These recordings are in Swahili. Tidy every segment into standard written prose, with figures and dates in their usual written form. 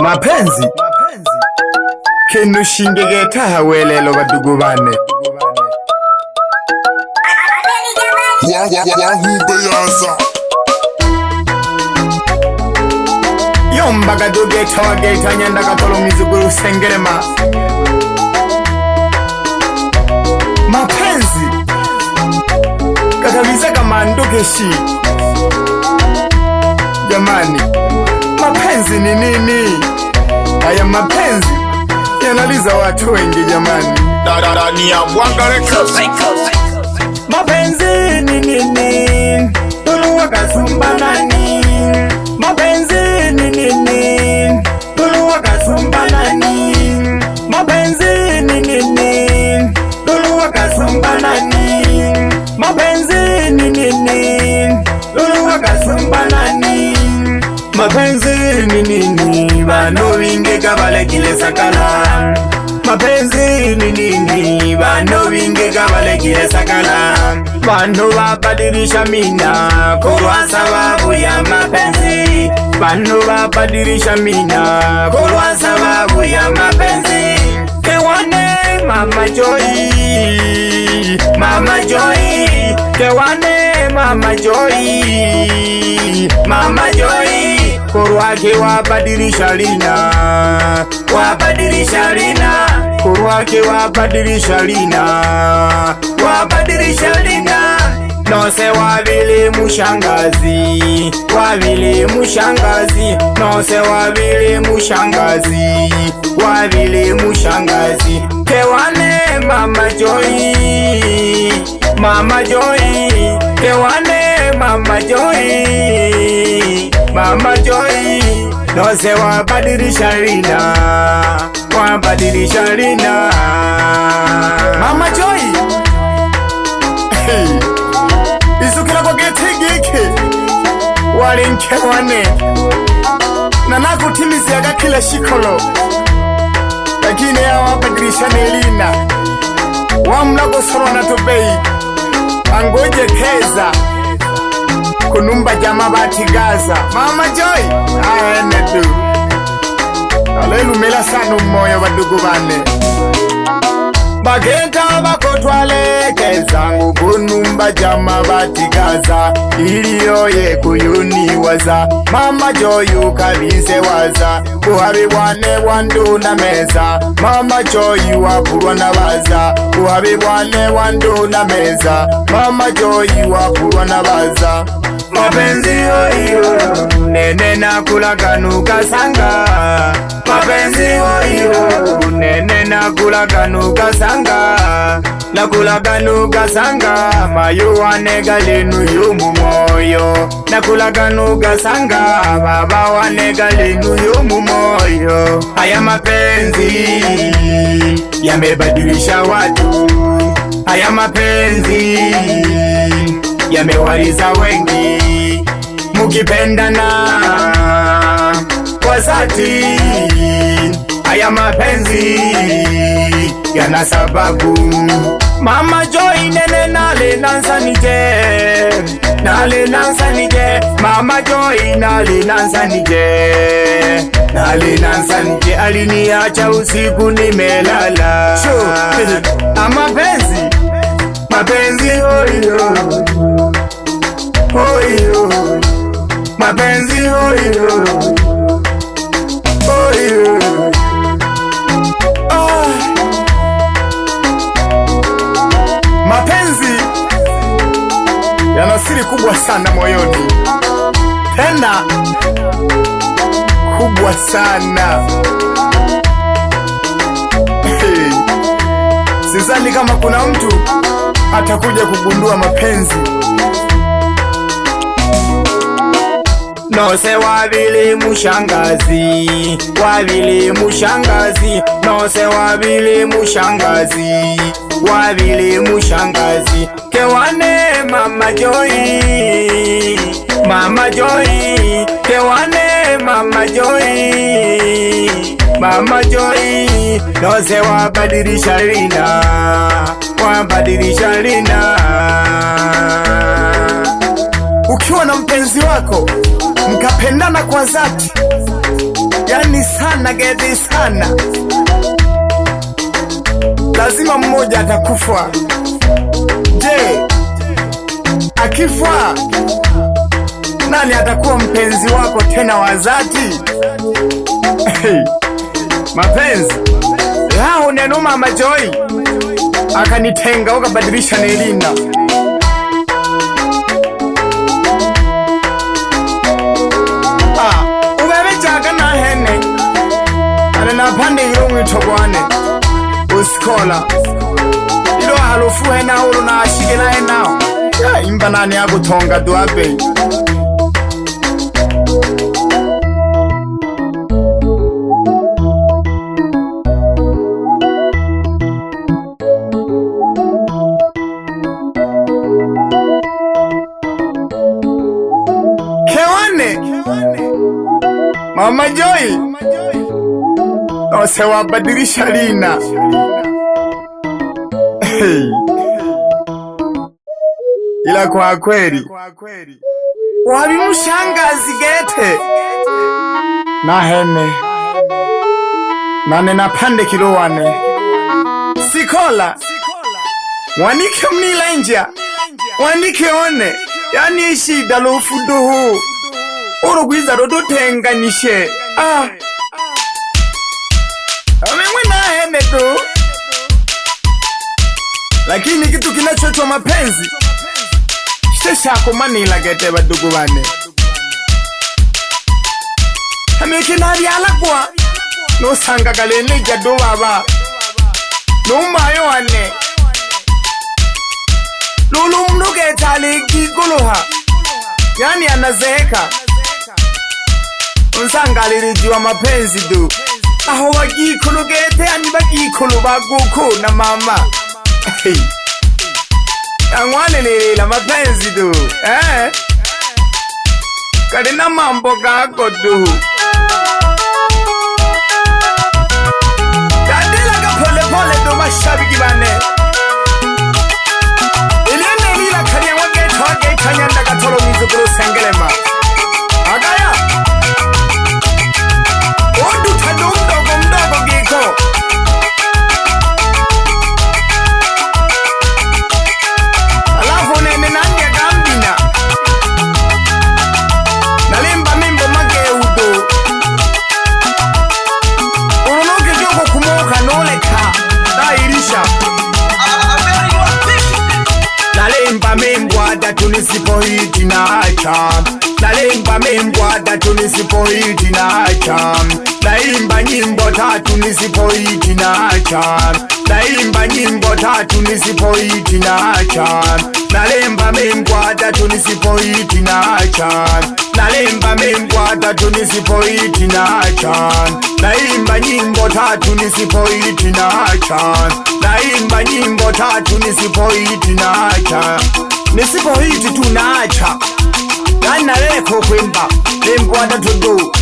Mapenzi kenushingegetaha welelo badugu bane. Yombaga dugeta wageta nyanda katolo mizuguru sengerema. Mapenzi kakabizaga mandukeshi. Jamani, mapenzi ni nini? Haya mapenzi yanaliza watu wengi jamani. Mapenzi ni nini? Tuluwa kasumba nani? Mapenzi ni nini? Tuluwa kasumba nani? Mapenzi ni nini? Tuluwa kasumba nani? Mapenzi ni nini? Tuluwa kasumba nani? Mapenzi ni nini? Bano binge kabalekile sakala. Mapenzi ni nini? Bano binge kabalekile sakala. Bano babadilisha mina kwa sababu ya mapenzi. Bano babadilisha mina kwa sababu ya mapenzi. Kewane mama Joy, mama Joy. Kewane mama Joy, mama Joy. Korwake wabadilisha lina, wabadilisha lina. Korwake wabadilisha lina, wabadilisha lina. Nose wabili mushangazi, wabili mushangazi. Nose wabili mushangazi, wabili mushangazi. Kewane mama Joy, mama Joy. Kewane mama Joy, mama Joy. Nose wabadilisha lina, wabadilisha lina. Mama Joy, hey. Izukira kwa getigiki walinkewane na nakutimiziaga kila shikolo, lakini wabadilisha nelina wamlagosolwa na tobei angoje keza kunumba jama batigaza. Mama Joy aene du alelumela sana umoyo badugu bane. Bagenta bakotwalekeza ngukunumba jama batigaza iliyoye kuyuniwaza. Mama Joy ukabize waza uhabi bwane bwanduna meza. Mama Joy wapulwa na baza uhabi bwane bwanduna meza. Mama Joy wapulwa na baza. Mapenzi oyo nene nakulaganuka sanga. Mapenzi oyo nene nakulaganuka sanga. Nakulaganuka sanga mayo wanega lenu yumu moyo. Nakulaganuka sanga baba wanega lenu yumu moyo. Haya mapenzi yamebadilisha watu. Haya mapenzi yamewaliza wengi. Mukipendana kwa dhati, haya mapenzi yana sababu. Mama Joy nene nale nansanije, nale nansanije. Mama Joy nale nansanije, nale nansanije. Aliniacha usiku nimelala. Mapenzi, mapenzi oyo oyo, mapenzi oyo oyo. Ah. Mapenzi yana siri kubwa sana moyoni, tena kubwa sana. Hey. Sidhani kama kuna mtu atakuja kugundua mapenzi. Nose wabili mushangazi, wabili mushangazi. Nose wabili mushangazi, wabili mushangazi. Kewane mama Joy, mama Joy. Kewane mama Joy, mama Joy. Nose wabadilisha lina, wabadilisha lina. Ukiwa na mpenzi wako mkapendana kwa dhati, Yani sana gede sana. Lazima mmoja atakufa. Je, akifa nani atakuwa mpenzi wako tena wa dhati? Hey, mapenzi lao neno Mama Joy akanitenga ukabadilisha nelina. Ah, ubebejaga na hene ane napande ilomwitogwane usikola ilo harufu hena ulu na ashigela henao ya imba nani akutonga duabe. Kewane Mama Joy ose wabadilisha lina. Hey. Ila kwa kweli wabimushangazi gete nahene nane napande kilowane sikola wanike mnilenja wanike one yani ishida lufuduhu urugwiza rudutenganishe. Ah, amemwe nahene tu, lakini kitu kinachoitwa mapenzi sheshakumanila gete badugu bane amekenabyalagwa nosangagaleneja do baba numayo wane lulu mndugetale giguluha yani anazeeka unsangalilijiwa mapenzi du aho bagikulu gete yani bagikulu baguku na mama. Hey. Angwanelele mapenzi du eh kalina mambo gako du dadila pole pole do mashabiki bane ilene lila kanya wage twage kanyanda katolo mizukuru sengelema agaya odu tadu mdogo mdogo giko alafu nene nanya gambina nalimba mimbo mageudo urunuke joko kumoka noleka dairisha nalimba mimbo adatu nisipohiti naacha nalimba mimbo adatu nisipohiti naacha naimba nyimbo tatu nisipohiti naacha naimba nyimbo tatu nisipohiti naacha nalimba mimbo adatu nisipohiti naacha nalimba mimbo adatu nisipohiti naacha naimba nyimbo tatu nisipohiti naacha naimba nyimbo tatu nisipohiti naacha nisipohiti tu naacha nanaleko kwimba limbo adatu du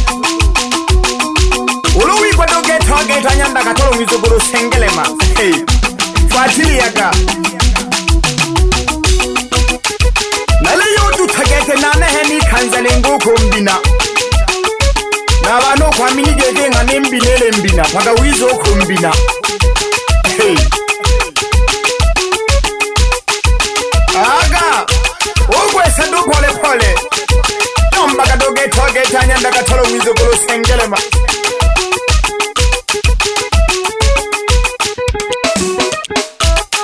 uluwikwa dogetwageta nyanda katolo mwizuguru sengelema. Hey, fuatiliaga naleyodutagete naneheni kanzale ngukumbina nabano kwaminigege nga nembinele mbina paka wizo okumbina. Hey. Aga ugwesa du pole pole nombaga dogetwageta nyanda katolo mwizuguru sengelema.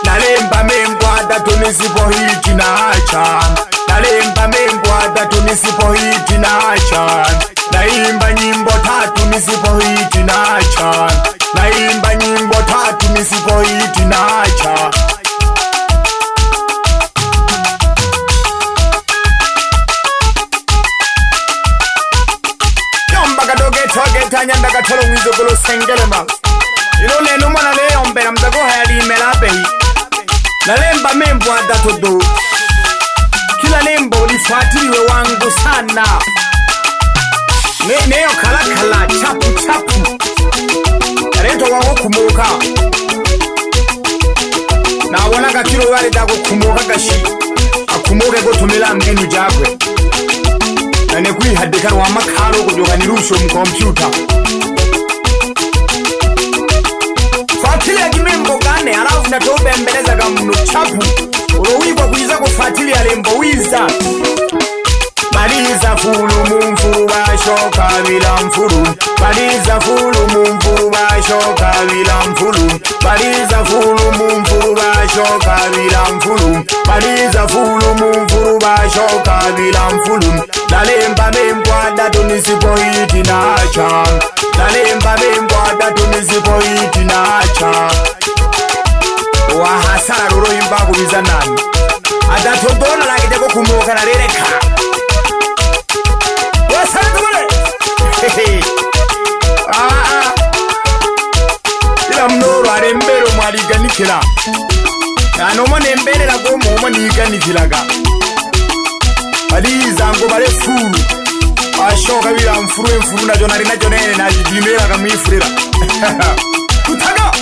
Nalemba mimbo adatu nisipohiti naacha nalemba mimbo adatu nisipohiti naacha naimba nyimbo tatu nisipohiti naacha naimba nyimbo tatu nisipohiti naacha. Yombaga dogetwageta nyanda katolo mwizuguru sengelema ilo neno mwana leyombela mzagohaya behi nalemba membo adatu du kila lembo lifuatiliwe wangu sana neyo kalakala chapu chapu areto wangu kumuka nabonaga kilo walida kukumuka gashi akumuke gotumila mbinu jakwe nane kwihadika rwa makalo kujoka nirusho mu computer. Kila kimembo gane alafu natobembeleza kamno chapu. Ulowiwa kuiza kufuatilia lembo wiza. Baliza fulu mumfuru bashoka bila mfuru. Baliza fulu mumfuru bashoka bila mfuru. Baliza fulu mumfuru bashoka bila mfuru. Baliza fulu mumfuru bashoka bila mfuru. Nalemba membwa datu nisipoiti nacha. Nalemba membwa datu nisipoiti nacha. Wahasara ruro imba kubiza nani. Adatodona lakiteko kumuka na leleka. Ila mnoro arembero mwaliganikira. Anomo nemberera gomo omo niganikiraga. Baliza ngo bare furu. Ashoka bila mfuru mfuru na jonari na jonene na jimera kamwifurira. Kutaga.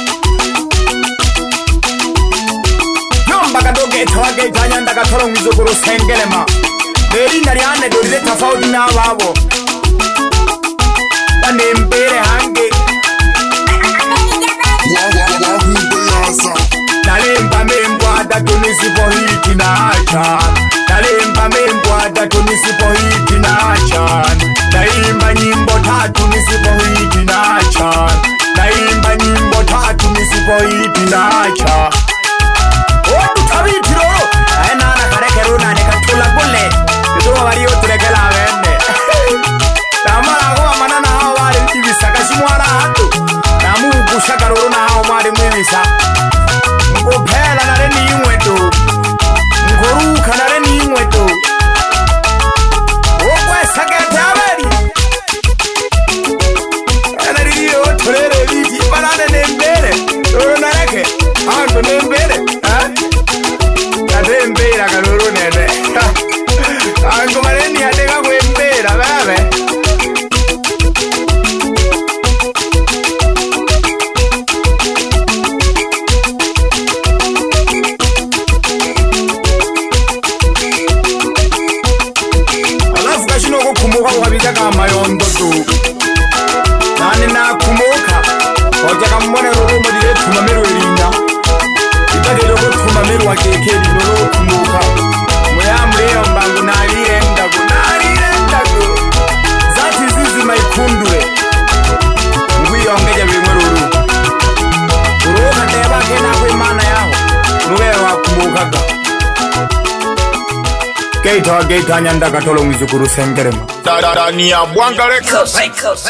Yomba kadoge tawage tanyanda katoro mwizogoro sengelema. Berinda lyane dolile tofauti na babo. Banembere hange. Nalemba membwa datu nisipohiti nacha. Nalemba membwa datu nisipohiti nacha. Naimba nyimbo tatu nisipohiti nacha. Naimba nyimbo tatu nisipohiti nacha. Otu tabiti roro. Aena na karekeru na nekatula kule. Tuwa waliyo turekela wende. Tamara kwa manana hao wale mtivisa kashimwara hatu. Namu kushaka roro na hao mwari mwivisa. Mkopela na reni imwetu. Mkoruka na reni imwetu. Okwe sakete abari. Anariyo tulere viti. Banane nembere. Roro nareke. Anto nembere. Natembera kaloro nene. Ango mareni ateka kwembera babe. Alafu kashino kukumuka ukabita kama yondo tu. Nani nakumuka. Oja kambone rurumo dire tumameru erina. Itagero kutumameru akekeri lolo kumuka. Muyamleyo mbangu nalire ndagu nalire ndagu. Zati zizi maikundule. Ngwiyongeja bimwe ruru. Uruka ndeba kena kwimana yaho. Nuwe wakumukaga. Geita geita nyanda katolo mwizukuru sengerema. Dada ni ya Bwanga Records. Records.